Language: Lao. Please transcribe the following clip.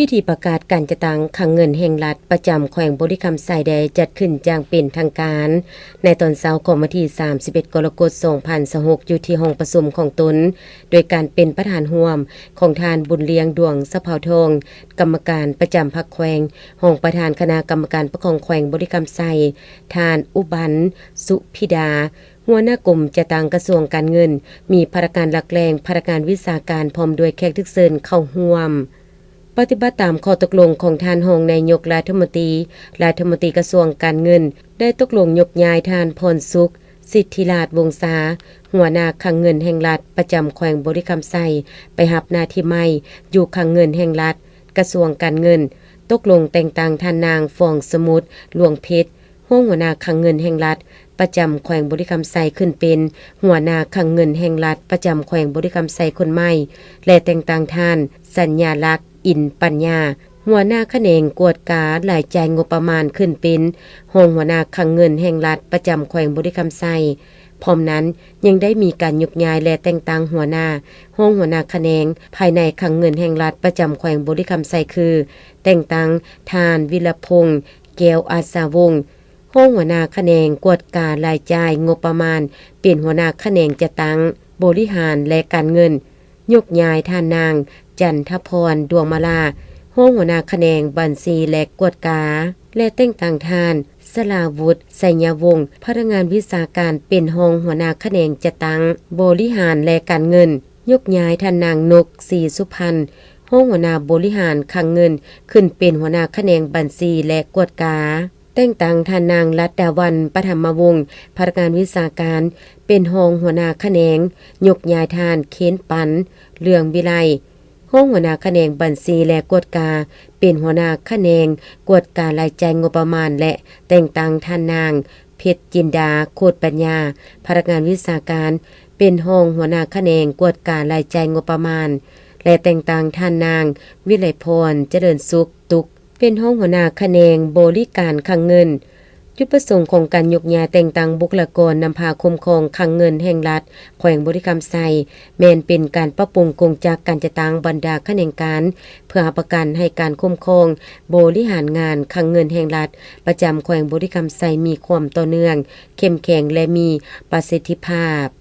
ພິທີປະກາດການຈັດຕັ້ງຄັງເງິນແຫ່ງລັດປະຈຳແຂວງບໍລິຄຳໄຊ ໄດ້ຈັດຂຶ້ນຢ່າງເປັນທາງການ ໃນຕອນເຊົ້າຂອງວັນທີ ສາມສິບເອັດ ກໍລະກົດ ສອງພັນຊາວຫົກ ຢູ່ທີ່ຫ້ອງປະຊຸມຂອງຕົນ, ໂດຍການເປັນປະທານຮ່ວມຂອງທ່ານ ບຸນລ້ຽງ ດວງສະເພົາທອງ ກຳມະການປະຈຳພັກແຂວງ, ຮອງປະທານຄະນະກຳມະການປົກຄອງແຂວງບໍລິຄຳໄຊ, ທ່ານ ອຸບັນ ສຸພິດາ ຫົວໜ້າກົມຈັດຕັ້ງກະຊວງການເງິນ, ມີພະນັກງານຫຼັກແຫຼ່ງ, ພະນັກງານວິຊາການ ພ້ອມດ້ວຍແຂກຖືກເຊີນເຂົ້າຮ່ວມ. ປະຕິບັດຕາມຂໍ້ຕົກລົງຂອງທ່ານຮອງນາຍົກລັດຖະມົນຕີ, ລັດຖະມົນຕີກະຊວງການເງິນ ໄດ້ຕົກລົງຍົກຍ້າຍທ່ານ ພອນສຸກ ສິດທິລາດວົງຊາ ຫົວໜ້າຄັງເງິນແຫ່ງລັດປະຈຳແຂວງບໍລິຄຳໄຊ ໄປຮັບໜ້າທີ່ໃໝ່ຢູ່ຄັງເງິນແຫ່ງລັດ ກະຊວງການເງິນ, ຕົກລົງແຕ່ງຕັ້ງທ່ານນາງ ຟອງສະໝຸດ ຫຼວງເພັດ ຮອງຫົວໜ້າຄັງເງິນແຫ່ງລັດປະຈຳແຂວງບໍລິຄຳໄຊ ຂຶ້ນເປັນຫົວໜ້າຄັງເງິນແຫ່ງລັດປະຈຳແຂວງບໍລິຄຳໄຊຄົນໃໝ່ ແລະ ແຕ່ງຕັ້ງທ່ານ ສັນຍາລັກ ອິນປັນຍາ ຫົວໜ້າຂະແໜງກວດກາລາຍຈ່າຍງົບປະມານ ຂຶ້ນເປັນຮອງຫົວໜ້າຄັງເງິນແຫ່ງລັດປະຈຳແຂວງບໍລິຄຳໄຊ. ພ້ອມນັ້ນ ຍັງໄດ້ມີການຍົກຍ້າຍ ແລະ ແຕ່ງຕັ້ງຫົວໜ້າ, ຮອງຫົວໜ້າຂະແໜງພາຍໃນຄັງເງິນແຫ່ງລັດປະຈຳແຂວງບໍລິຄຳໄຊ ຄື ແຕ່ງຕັ້ງທ່ານ ວິລະພົງ ແກ້ວອາດສາວົງ ຮອງຫົວໜ້າຂະແໜງກວດກາລາຍຈ່າຍງົບປະມານ ເປັນຫົວໜ້າຂະແໜງຈັດຕັ້ງ, ບໍລິຫານ ແລະ ການເງິນ, ຍົກຍ້າຍທ່ານນາງ ຈັນທະພອນ ດວງມາລາ ຮອງຫົວໜ້າຂະແໜງບັນຊີ ແລະ ກວດກາ ແລະ ແຕ່ງຕັ້ງທ່ານ ສະລາວຸດ ໄຊຍະວົງ ພະນັກງານວິຊາການ ເປັນຮອງຫົວໜ້າຂະແໜງຈັດຕັ້ງ, ບໍລິຫານ ແລະ ການເງິນ, ຍົກຍ້າຍທ່ານນາງ ນົກ ສີສຸພັນ ຮອງຫົວໜ້າບໍລິຫານຄັງເງິນ ຂຶ້ນເປັນຫົວໜ້າຂະແໜງບັນຊີ ແລະ ກວດກາ, ແຕ່ງຕັ້ງທ່ານນາງ ລັດດາວັນ ປະຖຳມະວົງ ພະນັກງານວິຊາການ ເປັນຮອງຫົວໜ້າຂະແໜງ, ຍົກຍ້າຍທ່ານ ເຄນປັນ ເລື່ອງວິໄລ ຮອງຫົວໜ້າຂະແໜງບັນຊີ ແລະ ກວດກາ ເປັນຫົວໜ້າຂະແໜງກວດກາລາຍຈ່າຍງົບປະມານ ແລະ ແຕ່ງຕັ້ງທ່ານນາງ ເພັດຈິນດາ ໂຄດປັນຍາ ພະນັກງານວິຊາການ ເປັນຮອງຫົວໜ້າຂະແໜງກວດກາລາຍຈ່າຍງົບປະມານ ແລະ ແຕ່ງຕັ້ງທ່ານນາງ ວິໄລພອນ ຈະເລີນສຸກ ຕຸກ ເປັນຮອງຫົວໜ້າຂະແໜງບໍລິການຄັງເງິນ. ຈຸດປະສົງຂອງການຍົກຍ້າຍແຕ່ງຕັ້ງບຸກຄະລາກອນນຳພາຄຸ້ມຄອງຄັງເງິນແຫ່ງລັດແຂວງບໍລິຄຳໄຊ ແມ່ນເປັນການປັບປຸງກົງຈັກການຈັດຕັ້ງບັນດາຂະແໜງການ ເພື່ອຮັບປະກັນໃຫ້ການຄຸ້ມຄອງບໍລິຫານງານຄັງເງິນແຫ່ງລັດປະຈຳແຂວງບໍລິຄຳໄຊມີຄວາມຕໍ່ເນື່ອງ, ເຂັ້ມແຂງ ແລະ ມີປະສິດທິພາບ.